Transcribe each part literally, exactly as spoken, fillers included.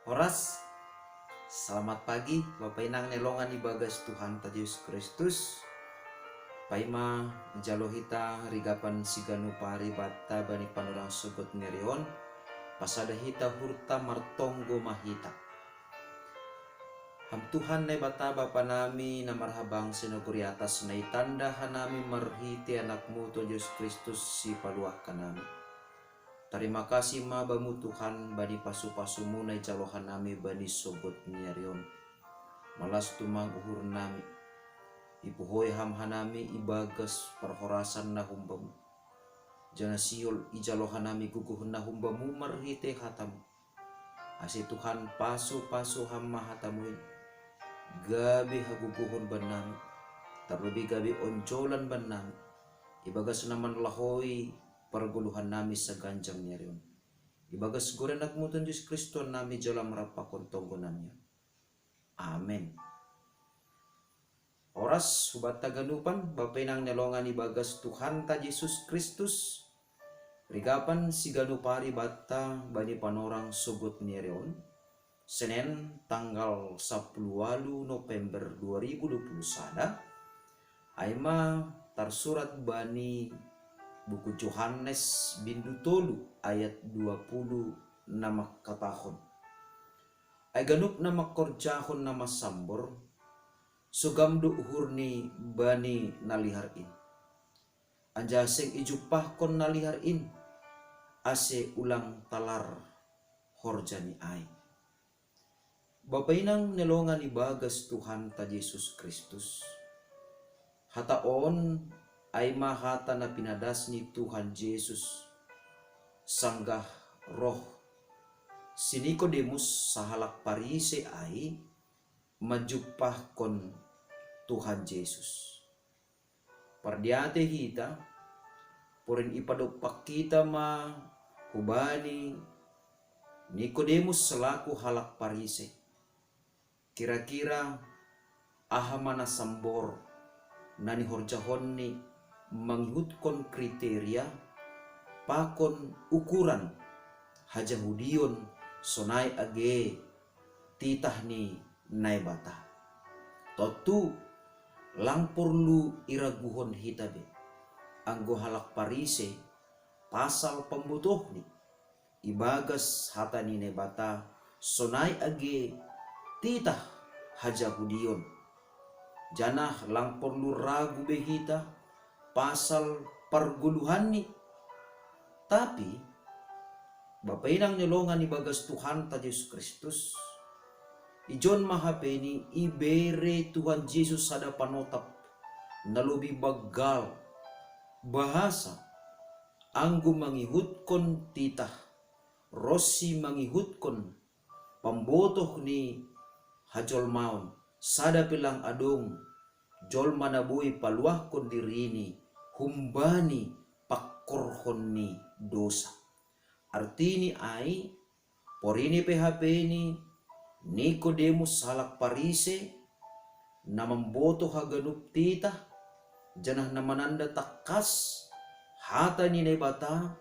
Horas, selamat pagi, Bapa inang ni longan ibagas Tuhanta Jesus Kristus. Paima ijalo hita rigapan siganup ari banta bani panorang sogod ni ari on, pasada hita hurta martonggo ma hita. Ham Tuhan Naibata Bapa nami na marhabangsa i nagori atas, na itanda hanami marhite Anakmu Tuhan Jesus Kristus Sipaluahon nami. Tarima kasih ma Bamu Tuhan bani pasu-pasumu na ijalo hanami bani sogod ni ari on. Malas tumang uhur nami, ipuhoi Ham hanami ibagas parhorasan na humbamu. Janah sihol ijalo hanami gogoh na humbamu marhite hatamu. Ase Tuhan pasu-pasu Ham ma hatamu in, gabe hagogohon bannami, tarlobei gabe onjolan bannami, ibagas na manlahoi pargoluhan nami saganjang ni ari on. Ibagas goran Anakmu Tuhan Jesus Kristus nami jalo marampakon tonggo nami. Amen. Horas hubanta ganupan, Bapa inang ni longan ibagas Tuhanta Jesus Kristus. Rigapan siganup ari banta bani panorang sogod ni ari on, Senen tanggal sapuluh walu November dua ribu dua puluh sada, ai ma tarsurat bani buku Johannes bindu tolu ayat dua puluh na mangkatahon: Ai ganup na mangkorjahon na mansambor, sogam do uhurni bani na lihar in. Anjaha seng ijumpahkon na lihar in, ase ulang talar horjani ai. Bapa inang ni longan ibagas Tuhanta Jesus Kristus. Hata on ai ma hata na pinadas ni Tuhan Jesus, sanggah roh si Nikodemus sahalak Parisei ai manjumpahkon Tuhan Jesus. Pardiatei hita, porin ipadompak hita ma hubani Nikodemus selaku halak Parisei. Kira-kira aha ma na sambor na nihorjahonni mangihutkon kriteria pakon ukuran hajahudion sonai age titah ni Naibata? Tontu lang porlu iraguhon hita be, anggo halak Parisei, pasal pambotohni ibagas hata ni Naibata sonai age titah hajahudion. Janah lang porlu ragu be hita pasal pargoluhanni. Tapi Bapa inang ni longan ibagas Tuhanta Jesus Kristus, ijon ma hapeni ibere Tuhan Jesus sada panotap na lobih banggal, bahasa anggo mangihutkon titah ronsi mangihutkon pambotoh ni hajolmaon, sada pe lang adong jolma na boi paluahkon dirini humbani pangkorhon ni dosa. Artini ai, porini pe hapeni Nikodemus halak Parisei, na mambotoh haganup titah, janah na mananda tangkas hata ni Naibata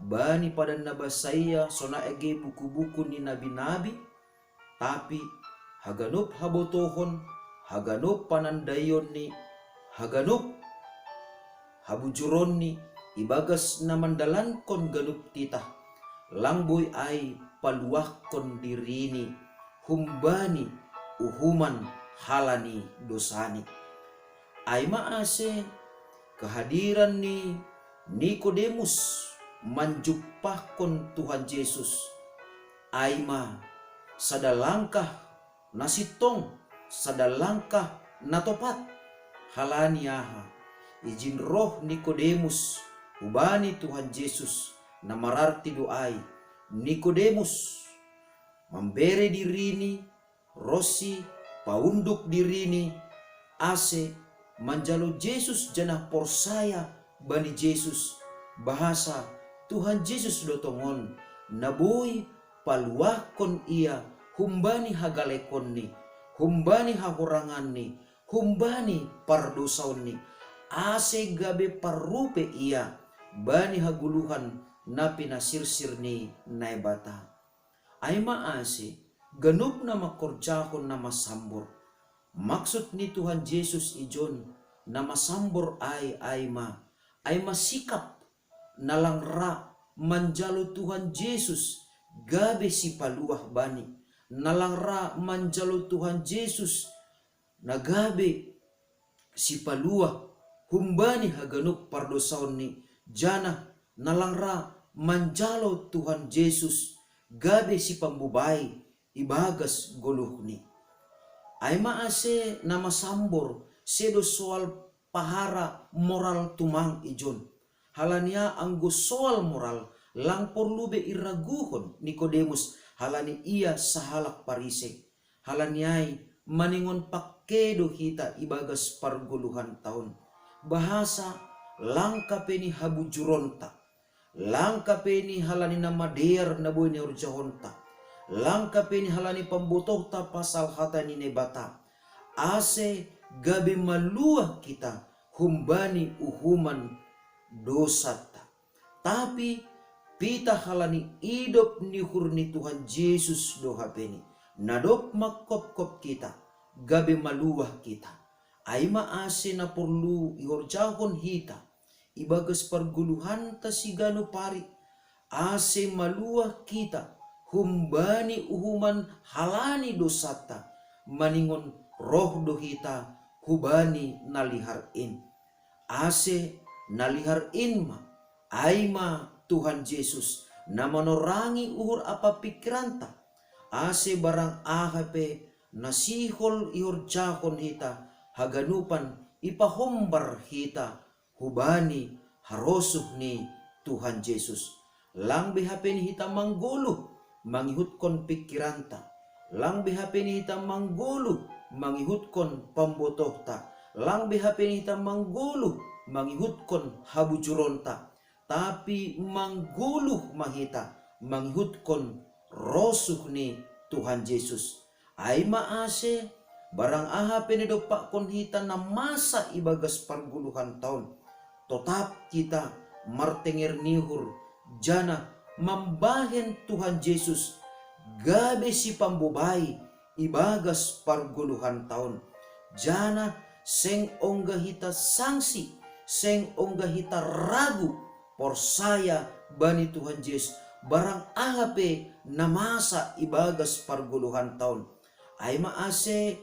bani padan na basaia sonai age buku-buku ni nabi-nabi, tapi haganup habotohon, haganup panandaionni, haganup habujuronni ibagas na mandalankon ganup titah, lang boi ai paluahkon dirini humbani uhuman halani dosani. Ai ma ase kehadiran ni Nikodemus manjumpahkon Tuhan Jesus, ai ma sada langkah na sintong, sada langkah na topat. Halani aha? Ijin roh Nikodemus hubani Tuhan Jesus, na mararti do ai Nikodemus mambere dirini ronsi paunduk dirini ase manjalo Jesus janah porsaya bani Jesus, bahasa Tuhan Jesus do tongon na boi paluahkon ia humbani hagalekonni, humbani hahoranganni, humbani pardosaonni, ase gabe parrupe ia bani hagoluhan na pinasirsir ni Naibata. Ai ma ase ganup na mangkorjahon na masambor. Maksud ni Tuhan Jesus ijon na masambor ai, ai ma, ai ma sikap na lang ra manjalo Tuhan Jesus gabe sipaluah bani, na lang ra manjalo Tuhan Jesus na gabe sipaluah humbani haganup pardosaonni, janah na lang ra manjalo Tuhan Jesus gabe sipambobai ibagas goluhni. Ai ma ase na masambor sedo soal pahara moral tumang ijon. Halani ah anggo soal moral lang porlu be iraguhon Nikodemus, halani ia sahalak Parisei. Halani ai maningon pangke do hita ibagas pargoluhanta on. Bahasa lang hape ni habujuronta, lang hape ni halani na madear na boi nihorjahonta, lang hape ni halani pambotohta pasal hata ni Naibata, ase gabe maluah hita humbani uhuman dosanta. Tapi pitah halani idop ni uhur ni Tuhan Jesus do hapeni, na dob manghophop hita, gabe maluah hita. Ai ma ase na porlu ihorjahon hita ibagas pargoluhanta siganup ari, ase maluah hita humbani uhuman halani dosanta, maningon roh do hita hubani na lihar in. Ase na lihar in ma, ai ma Tuhan Jesus, na manorangi uhur ampa pingkiranta, ase barang aha pe na sihol ihorjahon hita haganupan ipahombar hita hubani harosuh ni Tuhan Jesus. Lang be hape ni hita manggoluh mangihutkon pingkiranta, lang be hape ni hita manggoluh mangihutkon pambotohta, lang be hape ni hita manggoluh mangihutkon habujuronta, tapi manggoluh ma hita mangihutkon rosuh ni Tuhan Jesus. Ai ma ase, barang aha pe na idompakkon hita na masa ibagas pargoluhanta on, totap hita martenger ni uhur, janah mambahen Tuhan Jesus gabe sipambobai ibagas pargoluhanta on, janah seng ongga hita sangsi, seng ongga hita ragu porsaya bani Tuhan Jesus, barang aha pe na masa ibagas pargoluhanta on. Ai ma ase,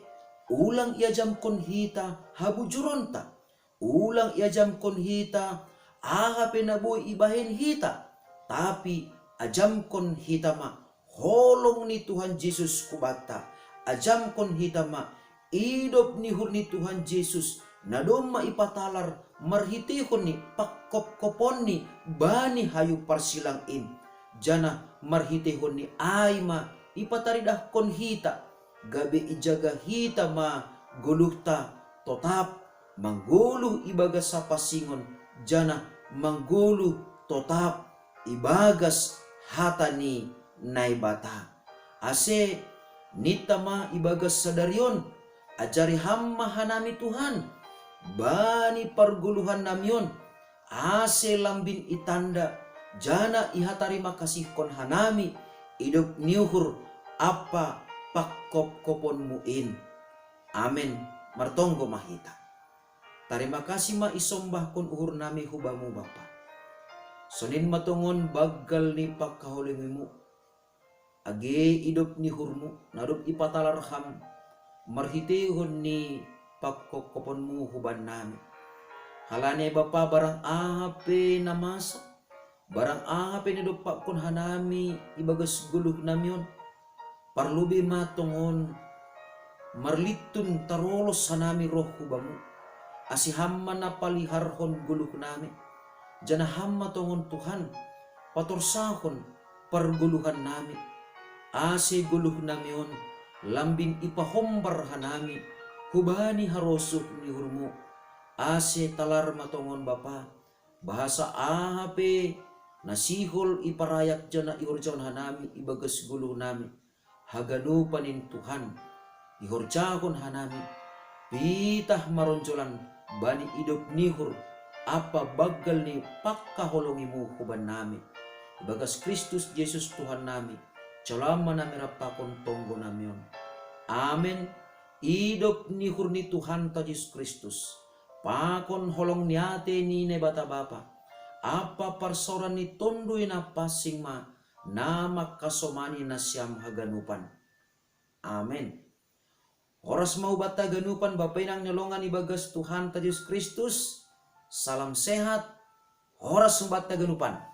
ulang iajamkon hita habujuronta, ulang iajamkon hita aha pe na boi ibahen hita, tapi ajamkon hita ma holong ni Tuhan Jesus hubanta, ajamkon hita ma idop ni uhur ni Tuhan Jesus, na domma ipatalar marhiteihon ni panghophoponni bani hayu parsilang in, janah marhiteihon ni ai ma ipataridahkon hita, gabe ijaga hita ma goluhta totap manggoluh ibagas hapansingon, janah manggoluh totap ibagas hata ni Naibata. Ase ninta ma ibagas sadari on, ajari Ham ma hanami Tuhan, bani pargoluhannami on, ase lambin itanda, janah ihatarimakasihkon hanami idop ni uhur ampa panghophopon-Mu in. Amen. Martonggo ma hita. Tarima kasih ma isombahkon uhurnami hu Bamu Bapa. Sonin ma tongon banggal ni panghaholongiMu, age idop ni uhurMu, na dob ipatalar Ham marhiteihon ni panghophopon-Mu hubannami. Halani ai Bapa, barang aha pe na masa, barang aha pe na idompakkon hanami ibagas goluhnami on, parlobei ma tongon marlintun tarolos hanami roh hu Bamu, ase Ham ma na paliharhon goluhnami, janah Ham ma tongon Tuhan patorsahon pargoluhannami, ase goluhnami on lambin ipahombar hanami hubani harosuh ni uhurMu, ase talar ma tongon Bapa, bahasa aha pe na sihol iparayak janah ihorjahon hanami ibagas goluhnami, haganupan in Tuhan, ihorjahon hanami, pitah maronjolan bani idop ni uhur ampa banggal ni panghaholongiMu hubannami. Ibagas Kristus Jesus Tuhannami, jalo ma nami rap pakon tonggo na Amen. Idop ni uhur ni Tuhanta Jesus Kristus, pakon holong ni ate ni Naibata Bapa, ampa parsaoran ni Tonduy Napansing ma na mangkasomani nasiam haganupan. Amen. Horas ma hubanta haganupan, Bapa, Inang ni longan ibagas Tuhanta Jesus Kristus. Salam sehat. Horas hubanta haganupan.